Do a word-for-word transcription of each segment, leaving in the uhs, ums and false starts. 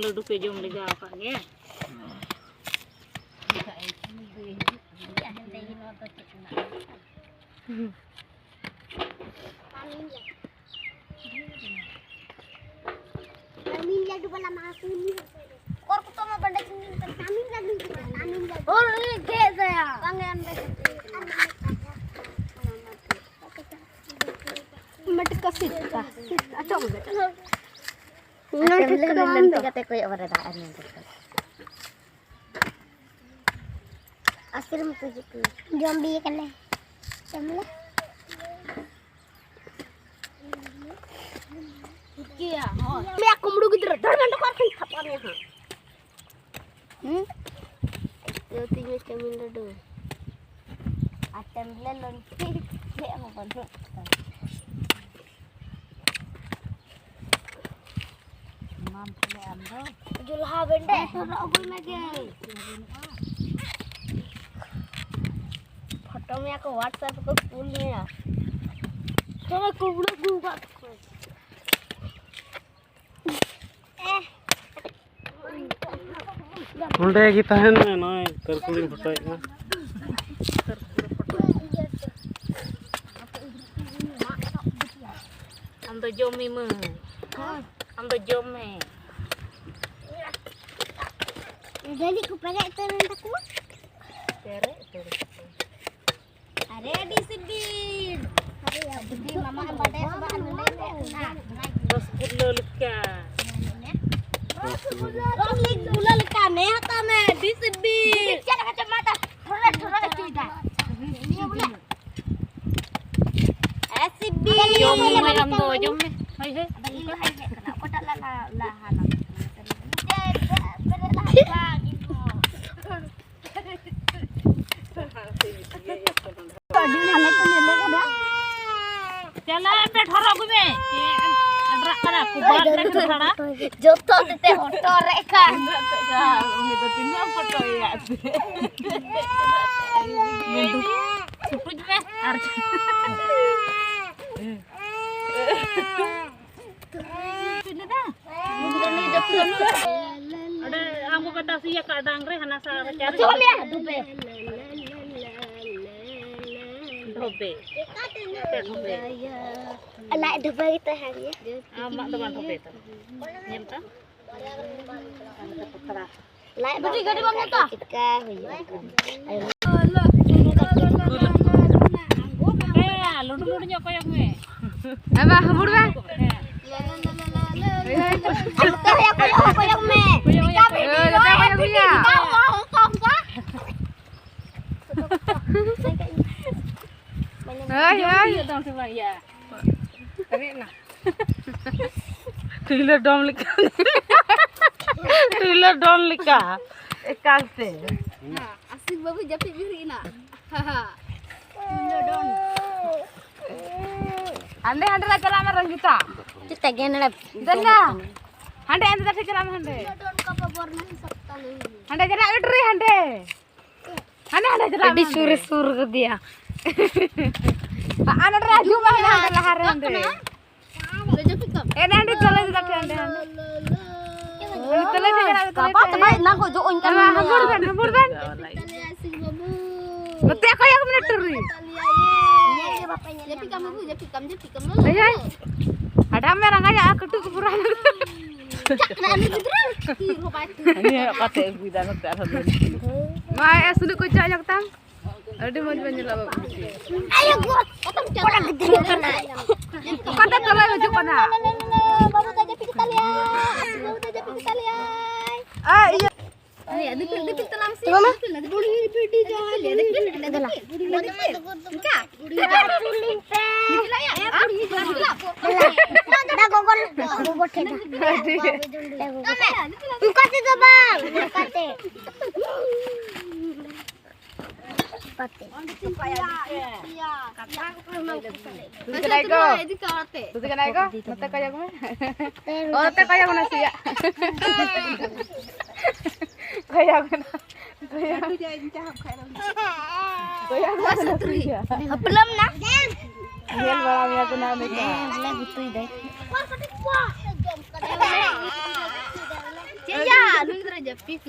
ᱞᱟᱹᱰᱩ ᱯᱮ ᱡᱚᱢ ᱞᱮᱜᱟ ᱟᱠᱟᱫ ᱜᱮᱭᱟ? ᱛᱟᱢᱤᱞ ᱞᱟᱹᱰᱩ ᱵᱟᱞᱟ ᱢᱟ ᱛᱟᱢᱤᱞ ᱞᱟᱹᱰᱩ᱾ ᱚᱨ ᱠᱚ ᱛᱚ ᱢᱟ ᱵᱟᱰᱟᱭ ᱠᱟᱱ ᱜᱮ᱾ ᱛᱟᱢᱤᱞ ᱞᱟᱹᱰᱩ ᱠᱟᱱᱟ, ᱛᱟᱢᱤᱞ ᱞᱟᱹᱰᱩ᱾ ᱚᱨ ᱨᱮ ᱜᱮᱫ ᱫᱟᱭᱟ᱾ ᱵᱟᱝ ᱮ ᱟᱢ ᱫᱟ᱾ ᱢᱤᱫᱴᱤᱡ ᱠᱚ ᱥᱤᱫ ᱠᱟᱜᱼᱟ᱾ ᱥᱤᱫ ᱠᱟᱜᱼᱟ, ᱪᱚᱜ ᱢᱮ᱾ ᱟᱨ ᱴᱮᱢᱞᱮ ᱦᱚᱸ ᱞᱟᱹᱱᱛᱤ ᱠᱟᱛᱮ ᱠᱚᱭᱚᱜ ᱵᱟᱲᱟᱭ ᱫᱟ ᱟᱨ ᱧᱮᱞ ᱫᱟ᱾ ᱟᱥᱤᱨ ᱢᱚᱛᱚ ᱦᱤᱡᱩᱜ ᱠᱟᱱᱟ᱾ ᱡᱚᱢ ᱵᱤ ᱠᱟᱱᱟᱭ᱾ ᱡᱚᱢ ᱢᱮ᱾ ᱪᱤᱠᱟᱹᱭᱟ? ᱦᱚᱸ᱾ ᱢᱮᱭᱟ ᱠᱩᱢᱲᱩ ᱜᱤᱫᱽᱨᱟᱹ, ᱫᱟᱹᱲ ᱢᱮ, ᱱᱚᱝᱠᱟ ᱠᱷᱟᱱ ᱛᱷᱟᱯᱟ ᱢᱮᱭᱟ ᱦᱟᱸᱜ᱾ ᱦᱩᱸ? ᱟᱹᱭᱠᱟᱹᱣ ᱛᱤᱧ ᱢᱮ ᱪᱟᱣᱢᱤᱱ ᱞᱟᱹᱰᱩ᱾ ᱟᱨ ᱴᱮᱢᱞᱮ ᱞᱚᱱᱴᱤ ᱪᱮᱫ ᱦᱚᱸ ᱵᱟᱹᱱᱩᱜ ᱛᱟᱢᱟ᱾ ᱮᱢᱟᱢ ᱠᱟᱱᱟᱭ ᱟᱢ ᱫᱚ᱾ ᱡᱩᱞᱦᱟ ᱵᱮᱱᱰᱮ᱾ ᱦᱮᱸ, ᱛᱚ ᱨᱚᱜ ᱟᱹᱜᱩᱭ ᱢᱮ ᱜᱮ᱾ ᱯᱷᱳᱴᱳ ᱢᱮᱭᱟ ᱠᱚ, WhatsApp ᱨᱮᱠᱚ ᱠᱩᱞ ᱢᱮᱭᱟ᱾ ᱛᱚᱵᱮ ᱠᱩᱢᱵᱽᱲᱩ ᱟᱹᱜᱩ ᱟᱠᱟᱫ ᱠᱚᱣᱟ᱾ ᱚᱸᱰᱮ ᱜᱮ ᱛᱟᱦᱮᱱ ᱢᱮ, ᱱᱚᱜᱼᱚᱭ ᱛᱟᱹᱨᱠᱩᱲᱤᱧ ᱯᱷᱳᱴᱳᱭᱮᱫ ᱢᱮ᱾ ᱟᱢ ᱫᱚ ᱡᱚᱢ ᱢᱮ ᱢᱟᱹᱭ, ᱟᱢ ᱫᱚ ᱡᱚᱢ ᱢᱮ᱾ ᱡᱟᱹᱱᱤᱡ ᱠᱚ ᱯᱮᱨᱮᱡ ᱩᱛᱟᱹᱨ ᱮᱱ ᱛᱟᱠᱚᱣᱟ᱾ ᱯᱮᱨᱮᱡ ᱩᱛᱟᱹᱨ ᱮᱱ ᱛᱟᱠᱚᱣᱟ᱾ ᱟᱨᱮ ᱟᱹᱰᱤ ᱥᱤᱵᱤᱞ᱾ ᱟᱨᱮ ᱵᱩᱰᱷᱤ ᱢᱟᱢᱟ ᱟᱢ ᱵᱟᱰᱟᱭ ᱥᱮ ᱵᱟᱝ ᱱᱚᱰᱮ ᱪᱮᱫ ᱠᱟᱱᱟ? ᱨᱚᱥᱜᱩᱞᱞᱟᱹ ᱞᱮᱠᱟ᱾ ᱨᱚᱥᱜᱩᱞᱞᱟᱹ ᱞᱮᱠᱟ ᱱᱮ ᱦᱟᱛᱟᱣ ᱢᱮ, ᱟᱹᱰᱤ ᱥᱤᱵᱤᱞ᱾ ᱪᱮᱫ ᱞᱮᱠᱟ ᱪᱚ ᱢᱟ ᱛᱟ ᱴᱷᱚᱨᱟ ᱴᱷᱚᱨᱟ ᱦᱚᱪᱚᱭᱮᱫᱟ᱾ ᱱᱤᱭᱟᱹ ᱵᱚᱞᱮ᱾ ᱮ ᱥᱤᱵᱤᱞ᱾ ᱡᱚᱢ ᱢᱮ ᱢᱟᱹᱭ ᱟᱢ ᱫᱚ, ᱡᱚᱢ ᱢᱮ᱾ ᱦᱳᱭ, ᱦᱳᱭ᱾ ᱟᱫᱚ ᱤᱧ ᱞᱟᱦᱟᱧ ᱦᱮᱡ ᱠᱟᱱᱟ, ᱚᱠᱚᱭᱴᱟᱜ ᱞᱟᱦᱟ, ᱞᱟᱦᱟ, ᱞᱟᱦᱟ? ᱟᱹᱰᱤ ᱜᱷᱟᱱᱮ ᱠᱚ ᱧᱮᱞᱮ ᱠᱟᱱᱟ᱾ ᱪᱟᱞᱟᱜ ᱯᱮ, ᱴᱷᱚᱨᱚ ᱟᱹᱜᱩᱭ ᱢᱮ᱾ ᱪᱮᱫ ᱟᱰᱨᱟᱜ ᱠᱟᱱᱟ? ᱠᱚᱵᱟᱜ ᱨᱮ ᱠᱚ ᱴᱷᱚᱲᱟ᱾ ᱡᱚᱛᱚ ᱛᱮ ᱦᱚᱴᱚᱜ ᱨᱮ ᱠᱷᱟᱱ᱾ ᱩᱱᱤ ᱫᱚ ᱛᱤᱱᱟᱹᱜ ᱮᱢ ᱯᱷᱳᱴᱳᱭᱮᱭᱟ? ᱥᱩᱴᱩᱡ ᱢᱮ ᱟᱨ ᱪᱮᱫ ᱞᱮᱫᱟ? ᱚᱸᱰᱮ ᱟᱢ ᱠᱚ ᱠᱟᱴᱟ ᱥᱤᱭᱟ ᱠᱟ ᱰᱟᱝ ᱨᱮ ᱦᱟᱱᱟ ᱥᱟ ᱪᱟᱨ ᱪᱚᱞ ᱭᱟ ᱫᱩᱵᱮ᱾ ᱰᱷᱚᱵᱮ᱾ ᱟᱯᱮ ᱰᱷᱚᱵᱮ᱾ ᱞᱟᱡ ᱰᱷᱚᱵᱮ ᱜᱮ ᱛᱟᱦᱮᱸ ᱜᱮ᱾ ᱟᱢᱟᱜ ᱫᱚ ᱵᱟᱝ ᱰᱷᱚᱵᱮ ᱛᱟᱢᱟ᱾ ᱧᱮᱞ ᱛᱟᱢ᱾ ᱞᱟᱡ ᱵᱟᱝ ᱰᱷᱚᱵᱮ ᱠᱷᱟᱡ ᱪᱮᱫ ᱞᱮᱠᱟ ᱦᱩᱭᱩᱜᱼᱟ? ᱦᱮᱸ, ᱞᱩᱰᱩ ᱞᱩᱰᱩ ᱧᱚᱜ ᱠᱚᱭᱚᱜ ᱢᱮ᱾ ᱦᱮᱸ ᱵᱟ, ᱦᱟᱹᱢᱵᱩᱲ ᱢᱮ᱾ ᱦᱳᱭ, ᱦᱳᱭ᱾ ᱦᱳᱭ, ᱦᱳᱭ᱾ ᱴᱩᱭᱞᱟᱹ ᱰᱚᱢ ᱞᱮᱠᱟ᱾ ᱴᱩᱭᱞᱟᱹ ᱰᱚᱢ ᱞᱮᱠᱟ᱾ ᱮᱠᱟᱞ ᱛᱮ᱾ ᱟᱥᱤᱠ ᱵᱟᱹᱵᱩ ᱡᱟᱹᱯᱤᱫ ᱵᱮᱨᱮᱫ ᱮᱱᱟ᱾ ᱦᱟᱸᱰᱮ, ᱦᱟᱸᱰᱮ ᱞᱟ ᱪᱟᱞᱟᱜ ᱢᱮ, ᱨᱚᱧᱡᱤᱛᱟ᱾ ᱪᱮᱫ ᱛᱮᱜᱮ ᱱᱚᱰᱮ ᱫᱮᱞᱟ᱾ ᱦᱟᱸᱰᱮ, ᱦᱟᱸᱰᱮ ᱴᱷᱮᱡ ᱪᱟᱞᱟᱜ ᱢᱮ, ᱦᱟᱸᱰᱮ᱾ ᱦᱟᱸᱰᱮ ᱪᱟᱞᱟᱜ ᱢᱮ, ᱩᱴᱨᱤ, ᱦᱟᱸᱰᱮ᱾ ᱦᱟᱸᱰᱮ, ᱦᱟᱸᱰᱮ ᱪᱟᱞᱟᱜ ᱢᱮ, ᱟᱹᱰᱤ ᱥᱩᱨ ᱨᱮ ᱦᱟᱸᱰᱮ᱾ ᱥᱩᱨ ᱠᱟᱫᱮᱭᱟ᱾ ᱟᱨ ᱱᱚᱰᱮ ᱨᱮ ᱦᱤᱡᱩᱜ ᱢᱮ, ᱦᱟᱸᱰᱮ ᱞᱟᱦᱟ ᱨᱮ, ᱦᱟᱸᱰᱮ᱾ ᱮ, ᱦᱟᱸᱰᱮ ᱛᱟᱞᱟ ᱨᱮ, ᱦᱟᱸᱰᱮ, ᱦᱟᱸᱰᱮ᱾ ᱛᱟᱞᱟ ᱨᱮ, ᱦᱟᱸᱰᱮ ᱛᱟᱞᱟ ᱨᱮ᱾ ᱦᱟᱸᱰᱮ, ᱦᱟᱸᱰᱮ ᱪᱟᱞᱟᱜ ᱢᱮ, ᱦᱟᱸᱰᱮ᱾ ᱦᱟᱸᱵᱩᱲ ᱵᱮᱱ, ᱦᱟᱸᱵᱩᱲ ᱵᱮᱱ᱾ ᱱᱚᱛᱮ ᱠᱚᱭᱚᱜ ᱢᱮ, ᱴᱩᱨᱤ᱾ ᱡᱟᱹᱯᱤᱫ ᱠᱟᱢ ᱵᱟᱹᱵᱩ, ᱡᱟᱹᱯᱤᱫ ᱠᱟᱢ, ᱡᱟᱹᱯᱤᱫ ᱠᱟᱢ, ᱞᱚᱞᱚ, ᱮᱭ, ᱞᱚᱞᱚ᱾ ᱟᱰᱟᱢ ᱢᱮ, ᱨᱟᱸᱜᱟ ᱧᱚᱜ, ᱟᱨ ᱠᱟᱹᱴᱩᱵ ᱠᱚ ᱯᱩᱨᱟ᱾ ᱪᱟᱜ ᱠᱟᱱᱟ ᱩᱱᱤ ᱜᱤᱫᱽᱨᱟᱹ, ᱛᱤ ᱨᱮᱦᱚᱸ ᱵᱟᱭ ᱛᱤ ᱩᱱᱤ ᱦᱚᱸ ᱚᱠᱟᱛᱮ ᱟᱹᱜᱩᱭᱮᱫᱟ, ᱱᱚᱛᱮ ᱟᱨᱦᱚᱸ ᱫᱟᱹᱲ᱾ ᱱᱚᱣᱟ ᱮ ᱥᱩᱱᱩ ᱠᱚ ᱪᱟᱜ ᱧᱚᱜ ᱛᱟᱢ᱾ ᱟᱹᱰᱤ ᱢᱚᱡᱽ ᱵᱮᱱ ᱧᱮᱞᱚᱜ ᱵᱟᱹᱵᱩ ᱵᱤᱴᱤ᱾ ᱟᱭᱳ ᱜᱚ, ᱠᱚᱲᱟ ᱜᱤᱫᱽᱨᱟᱹ ᱠᱟᱱᱟᱭ᱾ ᱚᱠᱟᱛᱮ ᱛᱚᱞᱟᱭ ᱦᱤᱡᱩᱜ ᱠᱟᱱᱟ? ᱵᱟᱹᱵᱩ ᱫᱚ ᱡᱟᱹᱯᱤᱫ ᱠᱮᱫ ᱛᱟᱞᱮᱭᱟᱭ, ᱵᱟᱹᱵᱩ ᱫᱚ ᱡᱟᱹᱯᱤᱫ ᱠᱮᱫ ᱛᱟᱞᱮᱭᱟᱭ᱾ ᱟᱭ, ᱤᱭᱟᱹ᱾ ᱟᱞᱮᱭᱟᱜ ᱫᱤᱯᱤᱞ, ᱫᱤᱯᱤᱞ ᱛᱟᱞᱟᱝ ᱢᱮᱥᱮ, ᱛᱚᱵᱮ ᱢᱟ᱾ ᱫᱤᱯᱤᱞ ᱢᱮ, ᱫᱤᱯᱤᱞ ᱢᱮ᱾ ᱵᱩᱲᱦᱤ ᱵᱷᱤᱰᱤ ᱡᱟᱦᱟᱸ ᱫᱤᱯᱤᱞ, ᱫᱤᱯᱤᱞ, ᱫᱤᱯᱤᱞ, ᱫᱤᱯᱤᱞ᱾ ᱚᱱᱠᱟ᱾ ᱫᱤᱯᱤᱞ ᱟᱭᱟ᱾ ᱫᱮᱞᱟ᱾ ᱫᱟ ᱜᱚᱜᱚᱞ, ᱜᱚᱜᱚ ᱴᱷᱮᱱ ᱫᱟ᱾ ᱚᱱᱠᱟ ᱛᱮᱫᱚ ᱵᱟᱝ, ᱚᱱᱠᱟ ᱛᱮ᱾ ᱚᱱᱠᱟ ᱛᱮ᱾ ᱫᱩᱫᱤ ᱠᱟᱱᱟᱭ ᱠᱚ? ᱤᱫᱤ ᱠᱟᱜ ᱚᱲᱟᱜ ᱛᱮ᱾ ᱫᱩᱫᱤ ᱠᱟᱱᱟᱭ ᱠᱚ? ᱱᱚᱛᱮ ᱠᱚᱭᱚᱜ ᱢᱮ᱾ ᱚ, ᱱᱚᱛᱮ ᱠᱚᱭᱚᱜ ᱢᱮ, ᱱᱟᱥᱮᱭᱟᱜ᱾ ᱠᱚᱭᱚᱜ ᱢᱮ᱾ ᱠᱚᱭᱚᱜ ᱢᱮ᱾ ᱠᱚᱭᱚᱜ ᱢᱮ, ᱱᱟᱥᱮᱭᱟᱜ᱾ ᱦᱟᱹᱯᱞᱟᱹᱢ ᱱᱟ? ᱧᱮᱞ ᱵᱟᱲᱟ ᱢᱮᱭᱟ ᱠᱚ ᱱᱟᱜ ᱱᱤᱛᱚᱜ᱾ ᱦᱮᱸ, ᱵᱚᱞᱮ ᱜᱩᱛᱩᱭ ᱫᱟᱭ᱾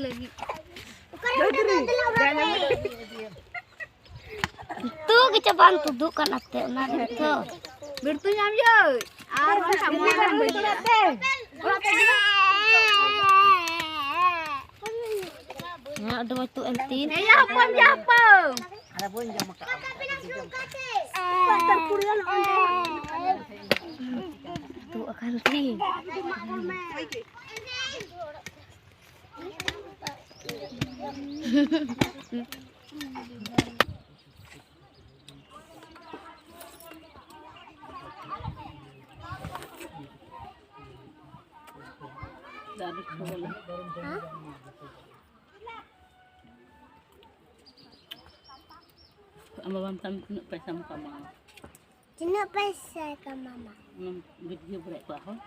ᱞᱟᱹᱜᱤᱫ᱾ ᱛᱩ ᱜᱮ ᱪᱟᱵᱟᱱ ᱛᱩᱫᱩᱜ ᱠᱟᱱ ᱟᱛᱮ ᱚᱱᱟ ᱜᱮ ᱛᱚ᱾ ᱵᱤᱨᱛᱩ ᱧᱟᱢ ᱭᱟᱹᱭ᱾ ᱟᱨ ᱵᱟᱝᱠᱷᱟᱱ ᱢᱚᱱᱮ ᱵᱟᱹᱧ ᱦᱮᱸ, ᱟᱹᱰᱤ ᱢᱚᱡᱽ ᱛᱩᱫ ᱮᱱ ᱛᱤᱱ᱾ ᱦᱮᱸ, ᱭᱟ ᱦᱚᱯᱚᱱ, ᱭᱟ ᱦᱚᱯᱚᱱ᱾ ᱛᱩᱫ ᱟᱠᱟᱱ ᱛᱤᱧ᱾ ᱟᱢ ᱵᱟᱵᱟᱢ ᱠᱟᱹᱢᱤ ᱛᱤᱱᱟᱹᱜ ᱯᱚᱭᱥᱟᱢ ᱠᱟᱢᱟᱣᱟ? ᱛᱤᱱᱟᱹᱜ ᱯᱚᱭᱥᱟᱭ ᱠᱟᱢᱟᱣᱟ? ᱚᱱᱟ ᱵᱷᱤᱰᱤᱭᱳ ᱵᱟᱲᱟᱭᱮᱫ ᱠᱚᱣᱟ ᱦᱚᱲ᱾